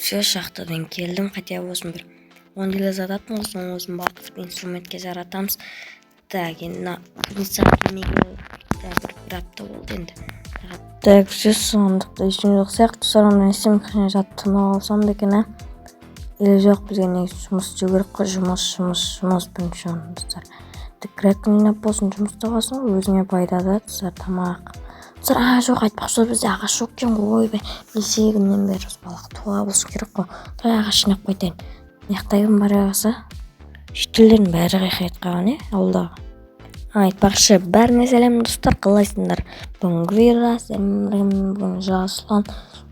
Все, шахтадан келдім. Хотя болсын бір 10 железо таптым ғой, соның өзін балқытып, инструментке жаратамыз. Так, енді мына кузнецаға келмегелі бір апта болды енді. Так, все, сандықта ештеңе жоқ сияқты. Достар, онда не істеймін? Кішкене жатып тынып алсам ба екен, а? Или жоқ, бізге негізі жұмыс істеу керек қой. Жұмыс, жұмыс, жұмыс бірінші орын, достар. Тек грядканы жинап болсын, жұмыс табасың ғой, өзіңе пайда да, достар. Тамақ, достар. А, жоқ, айтпақшы, бізде ағаш жоқ екен ғой. Ойбай, неше күннен бері осы балық туа болсын керек қой. Давай, ағаш жинап қайтайын. Мына жақта кім бар болса, шетелдердің бәрі қайқайып қалған, иә, ауылдағы. Айтпақшы, бәріне сәлем, достар, қалайсыңдар? Бүгінгі видеода сіздермен бүгін Жасұлан.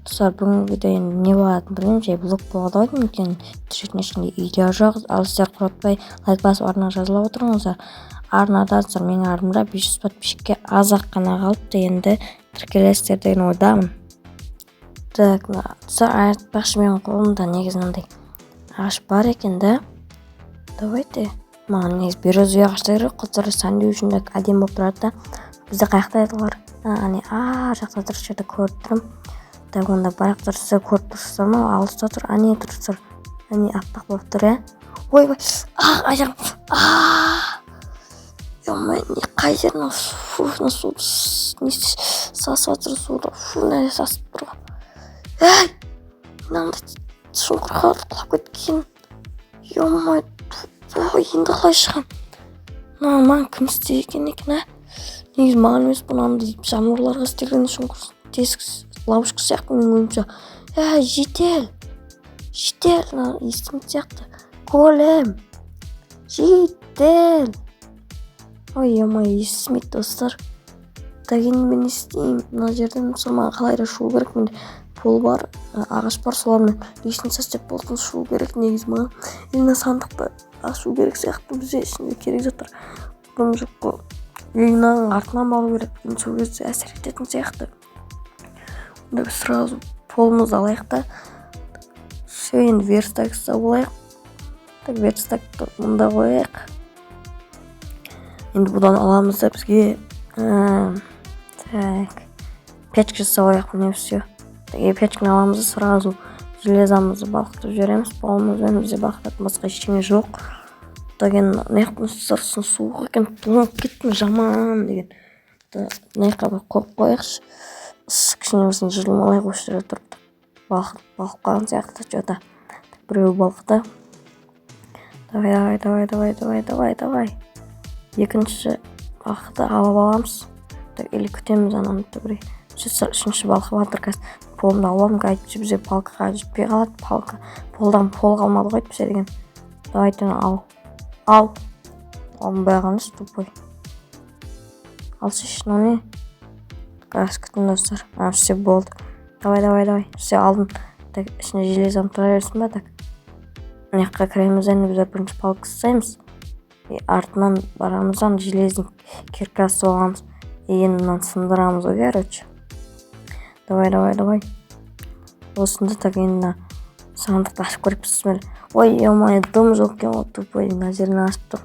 Достар, бүгінгі видео енді не болатынын білмеймін, жай блог болады ғой деймін, өйткені түсіретін ешқандай идея жоқ. Ал сіздер құртпай лайк басып, арнаға жазыла отырыңыздар. Арнада, достар, менің артымда 500 подписчикке аз ақ қана қалыпты, енді тіркелесіздер деген ойдамын. Так, достар, айтпақшы, менің қолымда негізі мынандай ағаш бар екен да. Давайте, маған негізі березовый ағаштар керек қой, достар, сәндеу үшін де әдемі болып тұрады да. Бізде қай жақта еді олар? Әне, ар жақта тұр, жерде көріп тұрмын. Так, онда барайық. Сіздер көріп тұрсыздар ма? Алыста тұр, әне тұр, достар, әне, аппақ болып тұр, иә. Ойбай, а, аяғым, а, ё, не, қай жер мынау? Фу, мына су не сасып жатыр? Суды, фу, мына сасып тұр ғой. Ей, мынандай шұңқырға құлап кеткен. Ё-моё, енді қалай шығамын? Мынаны маған кім істеген екен, а? Негізі маған емес, бұны андай жануарларға істелген шұңқыр, тесік, ловушка сияқты менің ойымша. Ә, житель, житель, мына естімейтін сияқты. Голем, житель, ой, ё-моё, естімейді, достар. Так, енді мен не істеймін мына жерден? Мысалы, маған қалай да шығу керек. Менде пол бар, ағаш бар, солармен лестница істеп болсын, шығу керек негізі маған. Или мына сандықты ашу керек сияқты, бізде ішінде керек заттар дым жоқ қой. Или мынаның артынан бару керек, енді сол кезде әсер ететін сияқты. Онда біз сразу полымызды алайық та, все, енді верстак жасап алайық. Так, верстакты мында қояйық. Енді бұдан аламыз да, бізге так, печка жасап алайық. Міне, все, печканы аламыз да, сразу железамызды балқытып жібереміз полымызбен. Бізде балқытатын басқа ештеңе жоқ. Так, енді мына жақтың сыртысы суық екен, тоңып кеттім жаман деген. Мына жаққа бір қойып қояйықшы, кішкене болсын жылынып осы жерде тұрып балқып балқып қалған сияқты че то. Біреуі балқыды. Давай, давай, давай, давай, давай, давай, давай, екінші балқыды, алып аламыз. Так, или күтеміз ананы түбірек. Үшінші балқып жатыр қазір. Полымды алып алдым, әйтпесе бізде палкаға жетпей қалады. Палка, полдан пол қалмады ғой әйтпесе деген. Давайте, ал, ал, алынбай қалған, тупой, алсайшы. Мынау не? Қазір, күтін, достар. А, все, болды, давай, давай, давай, все, алдым. Так, ішінде железом тұра берсін ба. Так, мына жаққа кіреміз. Енді біздер бірінші палка жасаймыз и артынан барамыз да, железный кирка соғамыз. И енді мынаны сындырамыз ғой, короче. Давай, давай, давай, осында. Так, енді мына сандықты ашып көрейік. Бісміллә. Ой, ё-моё, дым жоқ екен ғой, тупой, мына жерін ашып тұр.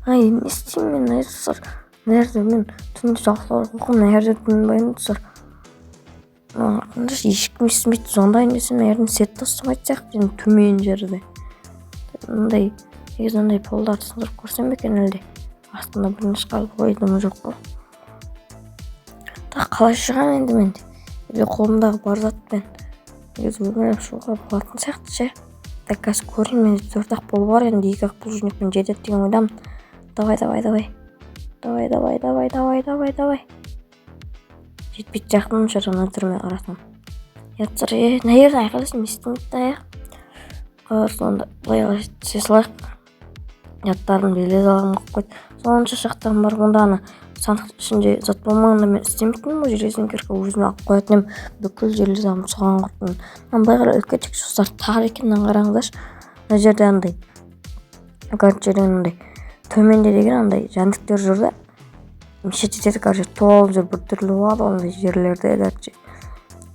Ай, не істеймін мен, достар? Мына жерде мен түнде жалғыз қорқамын, мына жерде түнбаймын, достар. Ешкім естімейді. Звондайын десем, мына жерден свет тастамайтын сияқты. Енді төмен жерде мындай, негізі мындай полдарды сындырып көрсем бе екен, әлде астында бірнеше қалып? Ой, дымы жоқ қой. Так, қалай шығамын енді мен? Или қолымдағы бар затпен негізі өмірлеп шығуға болатын сияқты ше. Так, қазір көрейін. Менде төрт ақ пол бар, енді екі ақ булыжникпен жетеді деген ойдамын. Давай, давай, давай, давай, давай, давай, давай, давай, давай. Жетпейтін сияқты мына ана түріме қарасам. Е, мына жерден айқайласам, естімейді да, иә. Сонда былай түсе салайық. Заттарымды железаларым қойып қойды, сонша шақтан барып. Онда ана сандықтың ішінде зат болмағанда, мен істемейтінмін ғой железный кирка, өзіме алып қоятын едім. Бүкіл железамды соған құрттым. Мынаны былай қарай үлкейтейікші, достар. Тар екен мынаны, қараңыздаршы. Мына жерде андай, короче, андай төменде деген андай жәндіктер жүр да, мешать етеді, короче, толып жүр, біртүрлі болады ондай жерлерде, короче.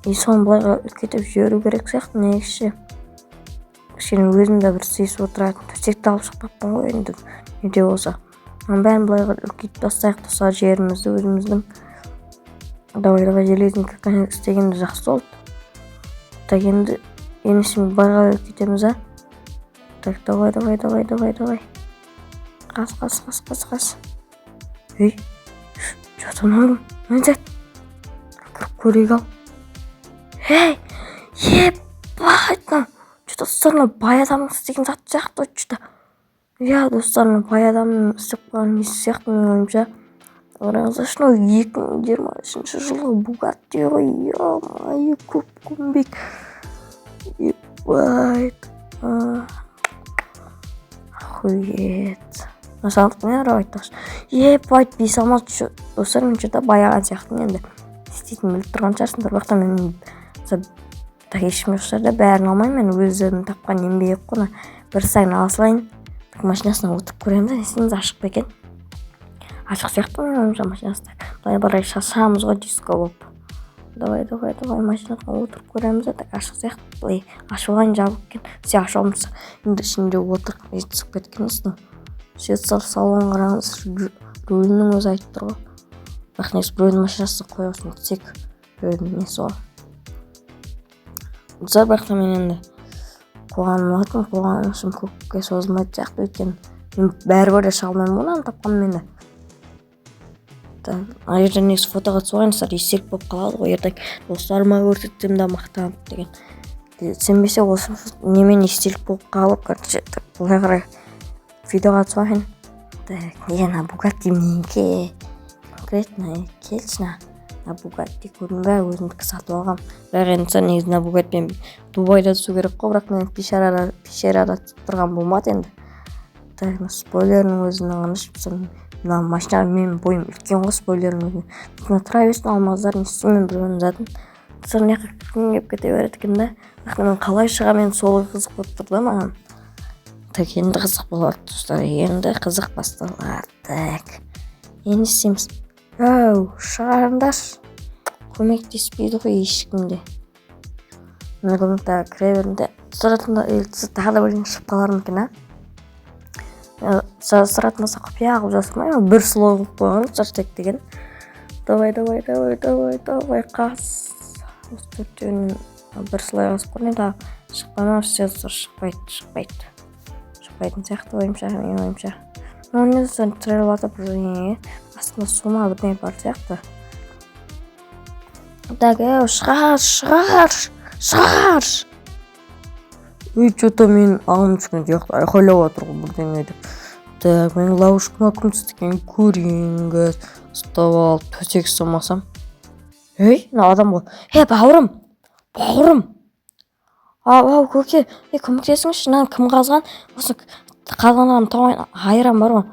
И соны былай қарай үлкейтіп жіберу керек сияқты негізі ше, кішкене өзім де бір сыйысып отыратын. Төсекті алып шықпаппын ғой енді, не де болса. Мынаның бәрін былай қарай үлкейтіп тастайық, достар, жерімізді өзіміздің. Давай, давай, железный кирканы істеген де жақсы болды. Так, енді Енді байға кетеміз, а? Так, давай, давай, давай, давай, давай. Қас, қас, қас, қас, қас. Ей, че там, мынау не зат? Кіріп көрейік ал. Ей, ебать, мынау че то, достар, мынау бай адамның істеген заты сияқты ғой че то. Иә, достар, мынау бай адамның істеп қойған несі сияқты, менің ойымша. Қараңыздаршы, мынау 2023 жылғы Бугатти ғой. Е-мое, көп көмбек. Ебать, охуеть. Мына сандық не арау, айтпақшы? Ебать, бес алмаз. Достар, мен че то баяған сияқтымын енді, не істейтінімді біліп тұрған шығарсыңдар. Бірақ та мен так, ешкім жоқ шығар да, бәрін алмаймын. Мен өздерінің тапқан еңбегі қой. Мына бір сайын ала салайын. Так, машинасына отырып көреміз. Не істейміз, ашық па екен? Ашық сияқты, менің ойымша, машинасы. Былай былай шашамыз ғой диско болып. Давай, давай, давай, машинаға отырып көреміз. Так, ашық сияқты. Былай ашып алайын, жабық екен. Все, ашып алыпсыз. Енді ішінде отырып түсіп кеткен үстіне. Все, салон қараңыз, рулінің өзі айтып тұр ғой. Бірақ негізі біреудің машинасы қоя алсын тек біреудің несі ғой, достар. Бірақ та мен енді қуанып жатырмын. Қуанышым көпке созылмайтын сияқты, өйткені мен бәрібір де шыға алмаймын ғой мынаны тапқанмын енді. Так, ана жерде негізі фотоға түсіп алайын, достар, естелік болып қалады ғой. Ертең достарыма көрсетсем де мақтанып деген, сенбесе, осы немен естелік болып қалып. Короче, так, былай қарай видеоға түсіп алайын. Так, не, мына Бугатти менікі конкретно. Келші, мына Бугатти, көрдің бе? Өзімдікі, сатып алғанмын. Бірақ енді негізі мына Бугаттимен Дубайда түсу керек қой, бірақ мен пещерада түсіп тұрған болмады енді. Так, мына спойлерінің өзінің қарашы. Мына машина, менің бойым үлкен ғой спойлерінің өзіне. Мына тұра берсін алмаздар, не істеймін мен біреуінің затын? Достар, мына жаққа кіргім келіп кете береді екен да, бірақ мен қалай шығамын енді, сол қызық болып тұр да маған. Так, енді қызық болады, достар, енді қызық басталады. Так, енді не істейміз? Оу, шығарыңдаршы, көмектеспейді ғой ешкім де. Мына комнатаға кіре бердім. Тағы да бірдеңе шығып қалар ма екен, а? Жасыратын болса, құпия қылып жасырмай, бір слой қылып қойған, достар, тек деген. Давай, давай, давай, давай, давай, қас. Осы төртеуін бір слой қасып қойдым. Тағы шықпай ма? Все, достар, шықпайды, шықпайды, шықпайтын сияқты ойымша, менің ойымша. Ну не, достар, тіреліп жатыр бірдеңеге, астында су ма, бірдеңе бар сияқты. Так, ей, шығар, шығар, шығар! Ей, че то менің ағым түскен сияқты, айқайлап жатыр ғой бірдеңе деп. Так, менің ловушкама кім түсті екен, көрейін қазір. Ұстап алып төсек ұстамасам. Ей, мына адам ғой. Ей, бауырым, бауырым, ау, ау, көке, ей, көмектесіңізші. Мынаны кім қазған? Осы қазған адам табайын, айран бар ғой.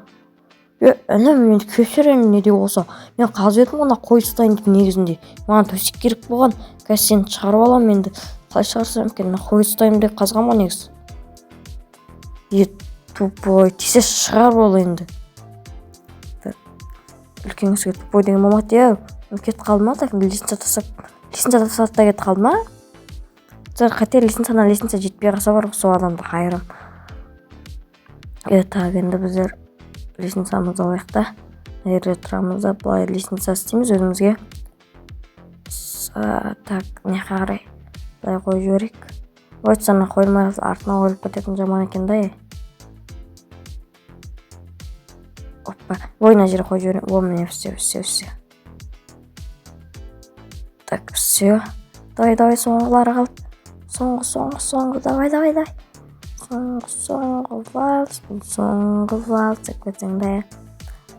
Е, інім, мен кешір енді, не де болса мен қазып едім ғой мына қой ұстайын деп. Негізінде маған төсек керек болған. Қазір сені шығарып аламын енді. Қалай шығарсам екен? Мына қой ұстаймын деп қазғанмын ғой негізі. Е, тупой, тисе шығар ол енді. Үлкен кісіге тупой деген болмайды. Иә, кетіп қалды ма? Так, лестница тастап, лестница тастады да кетіп қалды ма? Қате лестница, ана лестница жетпей қалса бар ғой, сол адамды қайырам. Е, так, енді біздер лестницамызды алайық та, мына жерде тұрамыз да, былай лестница істейміз өзімізге. Так, мына жаққа қарай былай қойып жіберейік. Ой, ана қойылмай қалса, артына қойылып кететін, жаман екен да. Е, опа, ой, мына жерге қойып жіберейін. О, міне, все, все, все. Так, все, давай, давай, соңғылары қалды. Соңғы, соңғы, соңғы, давай, давай, давай, соңғы, соңғы вальс, бұл соңғы вальс деп кетсең да.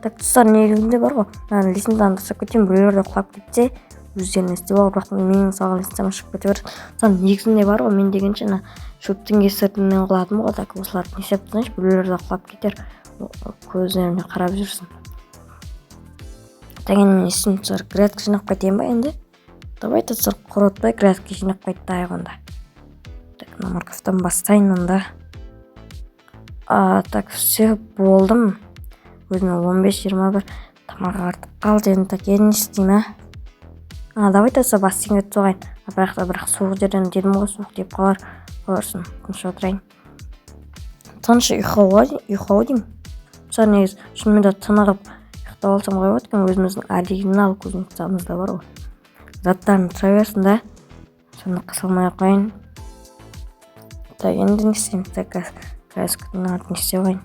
Так, достар, негізінде бар ғой, мына лестницаны тастап кетемін. Біреулер де құлап кетсе, өздеріне істеп алып, бірақ менің салған лестницама шығып кете береді. Соны негізінде бар ғой, мен дегенше ана шөптің кесірінен құладым ғой. Так, осыларды не істеп тастайыншы, біреулер де құлап кетер, көздеріне қарап жүрсін. Так, енді мен не істеймін, достар? Грядка жинап қайтайын ба енді? Давай, достар, құрытпай грядка жинап қайтайық онда. Так, мына морковьтан бастайын онда. А, так, все, болдым. Өзіме 15-21 тамақ артып қалды енді. Так, енді не істеймін? А, давай, достар, бассейнге түсіп алайын. Бірақ та, бірақ суық жерден дедім ғой, суық тиіп қалар. Қоярсын, тыныш отырайын, тыныш ұйықтау деймін. Мысалы, негізі шынымен де тынығып ұйықтап алсам қалай болады екен? Өзіміздің оригинал кузницамызда бар ғой, заттарым тұра берсін да, соны салмай ақ қояйын. Так, енді не істейміз? Так, қазір күтін, не істеп алайын.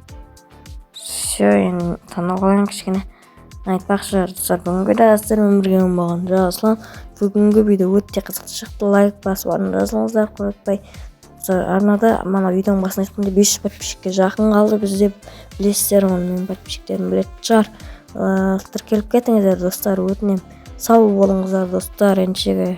Все, енді танып алайын кішкене. Айтпақшы, достар, бүгінгі да сіздермен бірге болған Жасұлан. Бүгінгі видео өте қызықты шықты. Лайк басып, арна жазылыңыздар, ұмытпай. Достар, арнада мана видеоның басында айтқандай, 500 подписчикке жақын қалды бізде. Білесіздер оны, менің подписчиктерім білетін шығар. Тіркеліп кетіңіздер, достар, өтінемін. Сау болыңыздар, достар, ендеше.